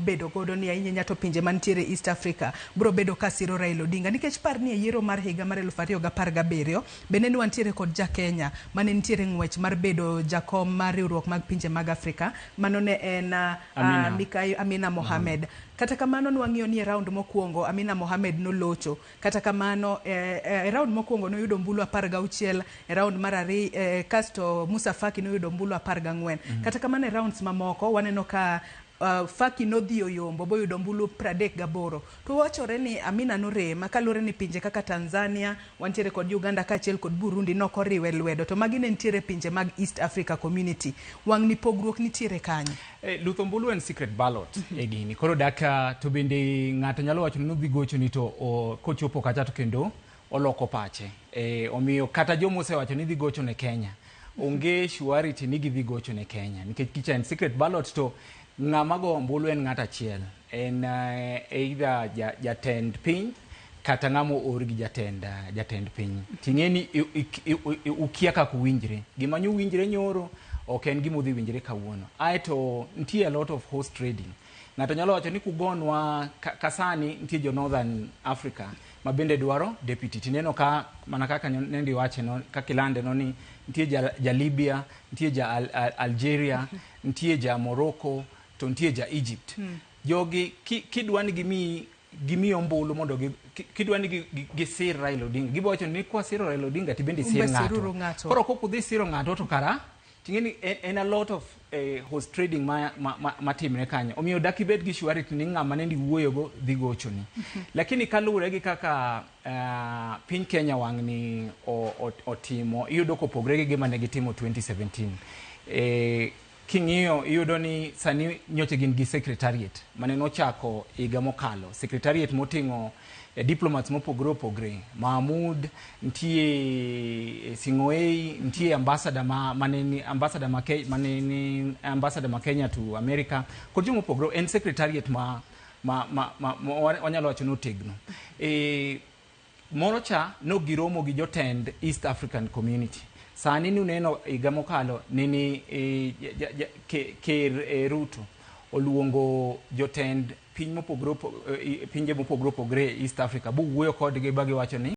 bedo godo ni ahinya ahinya to pinje mantiere East Africa biro bedo ka siro Raila Odinga nikech par ni e yiero mar higa mar 2017 bende ne wantiere kod ja Kenya mane nitiere ng'wech mar bedo jakom mar riwruok mag pinje mag Afrika mano ne en Amina. Mikai Amina Mohamed. Kata kamano nwang'iyo ni e round mokwongo Amina Mohamed nolocho. Kata kamano e round mokwongo noyudo ombulu 16, e round mar ariyo kasto Musa Faki noyudo ombulu 14. Kata kamano e rounds mamoko waneno ka Faki nodhi oyombo boyudo ombulu 38. To wachore ni Amina norem kaluwore ni pinje kaka Tanzania, wantiere kod Uganda kaachiel kod Burundi nokoriwe lwedo. To magi ne nitiere pinje mag East Africa Community. Wang' ni pogruok nitiere kanyo. Luth ombulu en secret ballot e gini. Koro dak to bende ng'ato nyalo wacho ni nodhi gochoni to kochopo kacha to kendo oloko pache. Omiyo kata joma osewacho ni dhi gocho ne Kenya, onge surety ni gidhi gocho ne Kenya. Nikech kicha en secret ballot to ng'ama go ombulu en ng'at achiel. En either jatend piny kata ng'ama oor gi jatend piny. Ting'e ni ukia kaka uwinjre. Gima nyo uwinjre nyoro ok en gima udhi winjre kawuono. Aeto nitie a lot of horse trading. Ng'ato nyalo wacho ni kugonwa ka sani nitie jo Northern Africa ma bende dwaro deputy. Tineno ka mana kaka nende iwache no, kaka ilande no ni nitie ja Libya, nitie ja Algeria, nitie ja Morocco, to nitie ja Egypt. Jogi kidwa ni gimi ombulu mondo kidwa ni gisir Raila Odinga. Gibo wacho ni kwa siro Raila Odinga tibende isir Umbe ng'ato. siruru ng'ato. Koro kok udhi siro ng'ato to kara ting'e ni en a lot of horse trading matimre kanyo. Omiyo dak ibed gi surety ni ng'ama nende iwuoyogo dhi gochoni. Lakini kaluwore gi kaka piny Kenya wang'ni otimo, iyudo kopogre gi gima ne gitimo 2017. King'iyo iyudo ni sani nyocha gin gi secretariat mane nochako higa mokalo. Secretariat moting'o diplomats mopogore opogre. Mahmood, nitie Sing'oei, nitie ambassador ma, mane ni, ambassador ma Ke-, mane ni ambassador ma Kenya to America. Kod joma opogore, en secretariat ma wanyalo wacho ni otegno. Moro cha no giromo gi jotend East African Community. Sani nuneno higa mokalo nini, ker Ruto oluongo jotend piny mopogore pinje mopogore opogore e East Africa bowuoyo kodgi ba giwacho ni